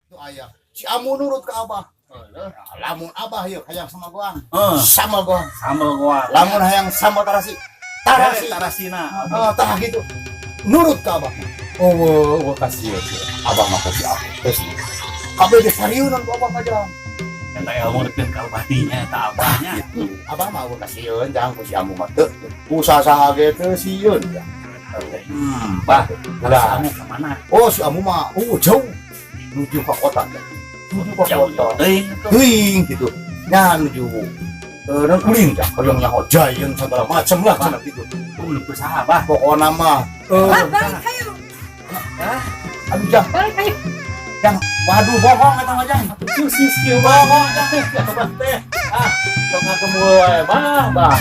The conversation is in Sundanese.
Itu aya. Si Amu nurut ke Abah. Lamun Abah yuk hayang sama goang. Heeh. Sama goang. Sambel goang. Lamun hayang sama tarasi. Tarasi. Tarasina. Oh, tah gitu. Nurut ke Abah. Oh, wah, wah, kasih ya. Abah mah kasih aku. Terus kabeh geus sarieunan ku Abah mah jang. Eta ilmu teh ka abahnya eta abahnya. Gitu. Abah mah euweuh kasieun jang ku si Amu mah teu. Ku saha ge teu sieun jang. Bah, Ulah. kamu ke mana? Oh, si Amu mah oh jauh menuju ke kota. Menuju ke Jauh kota. teuing itu. Teuing gitu. Nya menuju non ulin dah, kalau yang nyaho giant segala macam lah cenah gitu. Ulin ku saha, Bah? Pokokna mah Ah, balik ayo. Aduh jang, Balik ayo. Jang, waduh bohong eta mah jang. Susis kieu bohong. Abah teh. Ah, sok ngakemul wae, Bah, Bah.